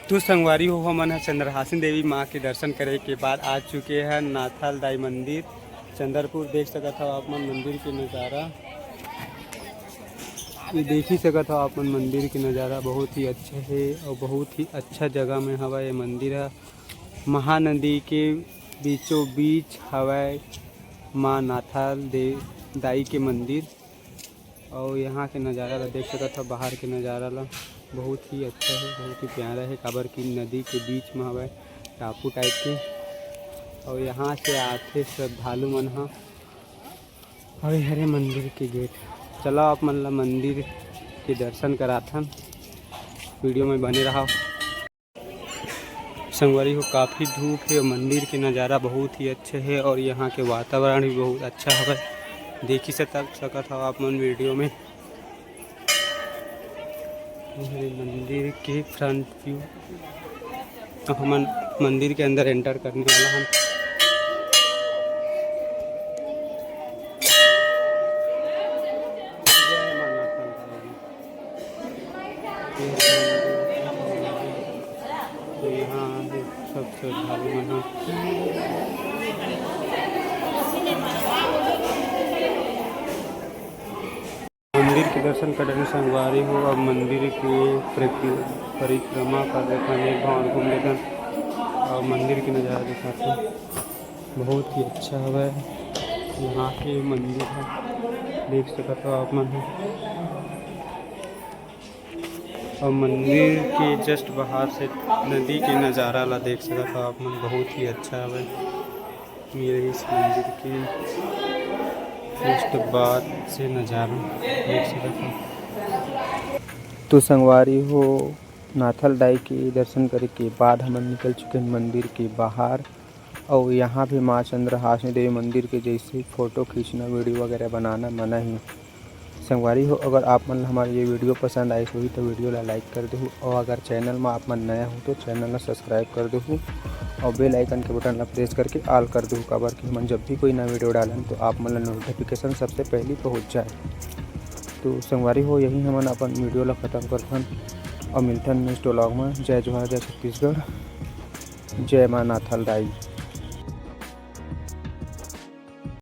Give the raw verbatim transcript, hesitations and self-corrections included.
तो संगवारी हो, हमन ह चंद्रहासिनी देवी माँ के दर्शन करे के बाद आ चुके हैं नाथल दाई मंदिर चंद्रपुर। देख सकत हव आप मन मंदिर के नज़ारा, ये देख ही सकत हव आप मन मंदिर के नज़ारा बहुत ही अच्छा है और बहुत ही अच्छा जगह में हवा ये मंदिर है। महानदी के बीचों बीच हवय माँ नाथल दे दाई के मंदिर। और यहाँ के नज़ारा ला देख सकत हव, बाहर के नज़ारा ला बहुत ही अच्छा है, बहुत ही प्यारा है, काबर कि नदी के बीच में हवय टापू टाइप के। और यहाँ से आथे श्रद्धालु मन ह। और ये हरे मंदिर के गेट। चलो आप मन ला मंदिर के दर्शन कराथन, वीडियो में बने रहा। संगवारी हो, काफ़ी धूप है, मंदिर के नज़ारा बहुत ही अच्छे है और यहाँ के वातावरण भी बहुत अच्छा हवय। देखी सकत हव आप मन वीडियो में। ये हरे मंदिर के फ्रंट व्यू। तो हमन मंदिर के अंदर एंटर करने वाला हन। तो यहाँ सब श्रद्धालु मन ह मंदिर के दर्शन करने संगवारी हो। अब मंदिर के प्रति-, परिक्रमा कर लेथन, एक बार घूम लेथन और मंदिर के नज़ारा दिखाते। बहुत ही अच्छा हवय यहाँ के मंदिर ह, देख सकत हो आप मन ह। और मंदिर के जस्ट बाहर से नदी के नज़ारा ला देख सकत हो आप मन, बहुत ही अच्छा हवय। ये रहिस मंदिर के जस्ट बाद से नज़ारा देख सकत हो। तो संगवारी हो, नाथल दाई के दर्शन करे के बाद हमन निकल चुके हैं मंदिर के बाहर। और यहाँ भी माँ चंद्रहासिनी देवी मंदिर के जैसे फोटो खींचना, वीडियो वगैरह बनाना मना ही। संगवारी हो, अगर आप मन ला हमारी ये वीडियो पसंद आइस होही तो वीडियो ला लाइक कर देहू, और अगर चैनल में आप मन नया हो तो चैनल ला सब्सक्राइब कर देहू और बेल आइकन के बटन ला प्रेस करके ऑल कर देहू, काबर कि हमन जब भी कोई नया वीडियो डालन तो आप मन ला नोटिफिकेशन सबसे पहली पहुँच जाए। तो संगवारी हो, यही हमन अपन वीडियो ला खत्म करथन और मिलथन नेक्स्ट व्लॉग में। जय जोहार, जय छत्तीसगढ़, जय माँ नाथल दाई।